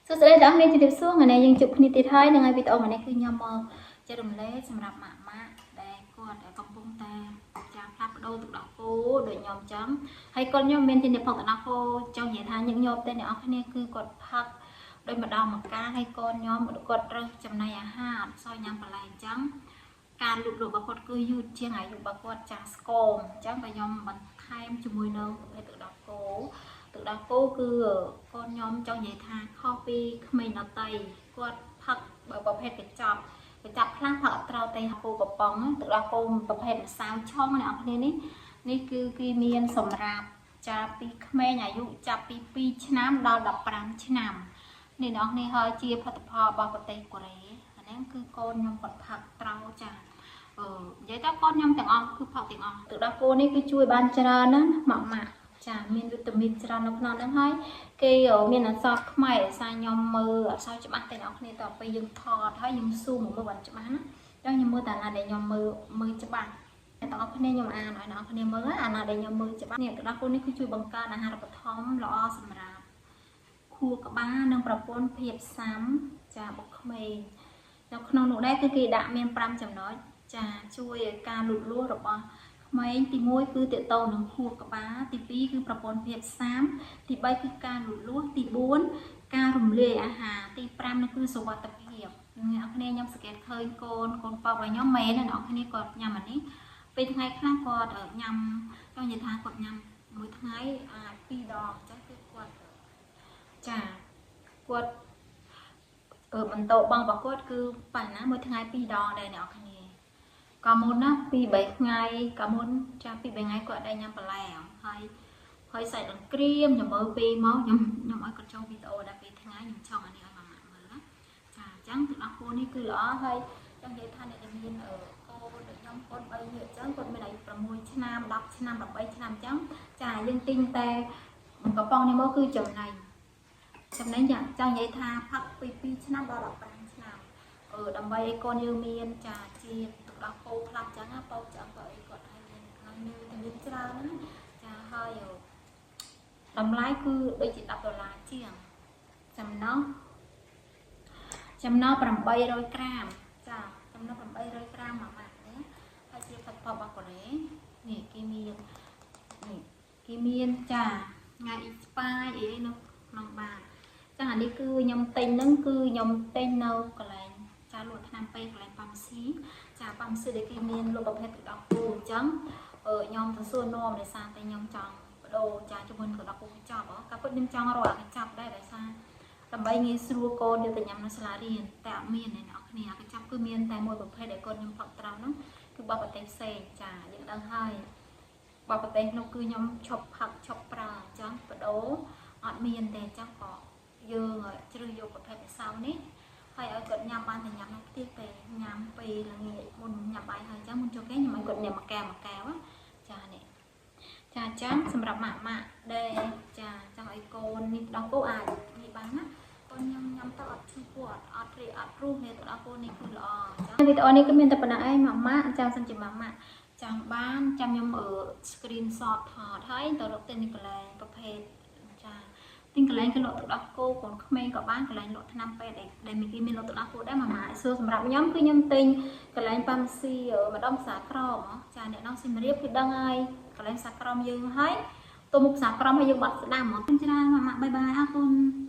សួស្តីដល់អ្នកជំរាបសួរថ្ងៃនេះយើងជួបគ្នាទៀតហើយនឹងហើយវីដេអូថ្ងៃនេះគឺខ្ញុំមកចែករំលែកសម្រាប់ម៉ាក់ម៉ាក់ដែលគាត់កំពុងតែចាផ្លាស់ប្ដូរទឹកដោះគោដូចខ្ញុំចឹងហើយគាត់ខ្ញុំមានជាអ្នកផឹកទឹកដោះគោចង់និយាយថាញឹកញាប់តែអ្នកនរគ្នាគឺគាត់ផឹកដោយម្ដងម្កាលហើយកូនខ្ញុំគាត់រើសចំណីអាហារអត់សូវញ៉ាំបន្លែអញ្ចឹងការលូតលាស់របស់គាត់គឺយឺតជាងអាយុរបស់គាត់ចាស់ស្គមអញ្ចឹងបើខ្ញុំបន្ថែមជាមួយនឹងប្រភេទទឹកដោះគោទឹកដោះគោគឺកូនខ្ញុំចង់និយាយថាខុសពីក្មេងដតីគាត់ផឹកបើប្រភេទកញ្ចប់កញ្ចប់ខ្លះផឹកអត់ត្រូវទេគោកំប៉ុងទឹកដោះគោប្រភេទម្សៅឆុងអ្នកនរគ្នានេះនេះគឺគេមានសម្រាប់ចាប់ពីក្មេងអាយុចាប់ពី2ឆ្នាំដល់15ឆ្នាំនេះអ្នកនរគ្នាហើយជាផលិតផលរបស់ប្រទេសកូរ៉េអាហ្នឹងគឺកូនខ្ញុំគាត់ផឹកត្រូវចាអឺនិយាយទៅកូនខ្ញុំទាំងអស់គឺផឹកទាំងអស់ទឹកដោះគោនេះគឺជួយបានច្រើនណាស់ម៉ាក់ម៉ាក់ចាមានវីតាមីនច្រើននៅក្នុងហ្នឹងហើយគេមានអក្សរខ្មែរដោយសារខ្ញុំមើលអត់សូវច្បាស់ទេអ្នកនរគ្នាតទៅពេលយើងថតហើយយើងស៊ូមមើលបានច្បាស់ណាអញ្ចឹងខ្ញុំមើលតាណាដែលខ្ញុំមើលមើលច្បាស់អ្នកទាំងអស់គ្នាខ្ញុំអានឲ្យអ្នកនរគ្នាមើលអាណាដែលខ្ញុំមើលច្បាស់នេះទឹកដោះគោនេះគឺជួយបង្កើនអាហារូបត្ថម្ភល្អសម្រាប់ខួរក្បាលនិងប្រព័ន្ធភាពស៊ាំចាបុកក្មេងនៅក្នុងនោះដែរគឺគេដាក់មាន5ចំណុចចាជួយឲ្យការលូតលាស់របស់ក្មេងទី1គឺតកតងនឹងខួរក្បាលទី2គឺប្រព័ន្ធភាពស៊ាំទី3គឺការលូតលាស់ទី4ការរំលាយអាហារទី5នោះគឺសុវត្ថិភាពអ្នកគ្នាខ្ញុំសង្កេតឃើញកូនកូនប៉របស់ខ្ញុំមែនណាអ្នកគ្នាគាត់ញ៉ាំអានេះពេលថ្ងៃខ្លះគាត់ញ៉ាំចង់និយាយថាគាត់ញ៉ាំមួយថ្ងៃអាច2ដងអញ្ចឹងគឺគាត់ចាគាត់បន្តបងរបស់គាត់គឺបញ្ហាមួយថ្ងៃ2ដងដែរអ្នកគ្នាក៏មុនណា2 3ថ្ងៃក៏មុនចា2 3ថ្ងៃគាត់ដែរញ៉ាំបន្លែហើយហើយសាច់ដង្ក្រៀមខ្ញុំមើលពេលមកខ្ញុំខ្ញុំឲ្យគាត់ចូលវីដេអូដល់ពេលថ្ងៃខ្ញុំចង់អានេះឲ្យម៉ាម៉ាមើលណាចាអញ្ចឹងទឹកដោះគោនេះគឺល្អហើយចង់និយាយថាអ្នកដែលមានកូនដូចខ្ញុំកូន3នាក់អញ្ចឹងគាត់មានអាយុ6ឆ្នាំ10ឆ្នាំ13ឆ្នាំអញ្ចឹងចាយើងទិញតែកំប៉ុងនេះមកគឺចំណេញចំណេញយ៉ាងចង់និយាយថាផឹកពី2ឆ្នាំដល់15ឆ្នាំអឺដើម្បីឲ្យកូនយើងមានចាជាតិទឹកដោះគោខ្លះអញ្ចឹងណាប៉ោឆ្អឹងបើអីគាត់ឲ្យមានក្នុងមានវីតាមីនច្រើនណាចាហើយតម្លៃគឺដូចជា10ដុល្លារជាងចំណោះចំណោះ800ក្រាមចាចំណោះ800ក្រាមមួយម៉ាក់នេះហើយជាផលិតផលរបស់កូរ៉េនេះគេមាននេះគេមានចាថ្ងៃ expire អីនៅក្នុងបាតចឹងអានេះគឺខ្ញុំទិញហ្នឹងគឺខ្ញុំទិញនៅកន្លែងចាលក់ថ្នាំពេទ្យកន្លែងប៉ាម៉ាស៊ីចាប៉ាម៉ាស៊ីដែលគេមានលក់ប្រភេទទឹកដោះគោអញ្ចឹងអឺខ្ញុំទៅសួរនាំដោយសារតែខ្ញុំចង់បដូរចាជាមួយទឹកដោះគោកញ្ចប់កាលពិតខ្ញុំចង់រកអាកញ្ចប់ដែរដោយសារដើម្បីងាយស្រួលកូនយកទៅញ៉ាំនៅសាលារៀនតែអត់មានទេអ្នកគ្នាអាកញ្ចប់គឺមានតែមួយប្រភេទដែលកូនខ្ញុំផឹកត្រង់ហ្នឹងគឺបោះប្រទេសផ្សេងចាយើងដឹងហើយបោះប្រទេសនោះគឺខ្ញុំឈប់ផឹកឈប់ប្រើអញ្ចឹងបដូរអត់មានទេអញ្ចឹងក៏យើងជ្រើសយកប្រភេទម្សៅនេះហើយឲ្យគាត់ញ៉ាំបានតែញ៉ាំនៅផ្ទះពេលញ៉ាំពេលល្ងាចមុនញ៉ាំបាយហើយអញ្ចឹងមុនចូលគេខ្ញុំឲ្យគាត់ញ៉ាំមួយកែវមួយកែវចានេះចាអញ្ចឹងសម្រាប់ម៉ាក់ម៉ាក់ដែលចាចង់ឲ្យកូននេះដោះគោអាចនេះបានណាកូនខ្ញុំញ៉ាំទៅអត់ឈឺពោះអត់អត់ព្រាអត់រុះនេះទៅដល់កូននេះគឺល្អអញ្ចឹងវីដេអូនេះគឺមានតែប៉ុណ្ណឹងឯងម៉ាក់ម៉ាក់ចាំសិនជាម៉ាក់ម៉ាក់ចាំបានចាំខ្ញុំអឺ screenshot ថតហើយទៅរកទិញកន្លែងប្រភេទចាទិញកន្លែងគេលក់ទឹកដោះគោកូនក្មេងក៏បានកន្លែងលក់ថ្នាំពេទ្យដែលមានគេមានលក់ទឹកដោះគោដែរម៉ាម៉ាសួរសម្រាប់ខ្ញុំគឺខ្ញុំទិញកន្លែងប៉ាម៉ាស៊ីម្ដុំផ្សារក្រមចាអ្នកនងសៀមរាបគឺដឹងហើយកន្លែងផ្សារក្រមយើងហើយទៅមុខផ្សារក្រមហើយយើងបាត់ស្ដាំហ្មងច្រើនម៉ាម៉ា bye bye អរគុណ។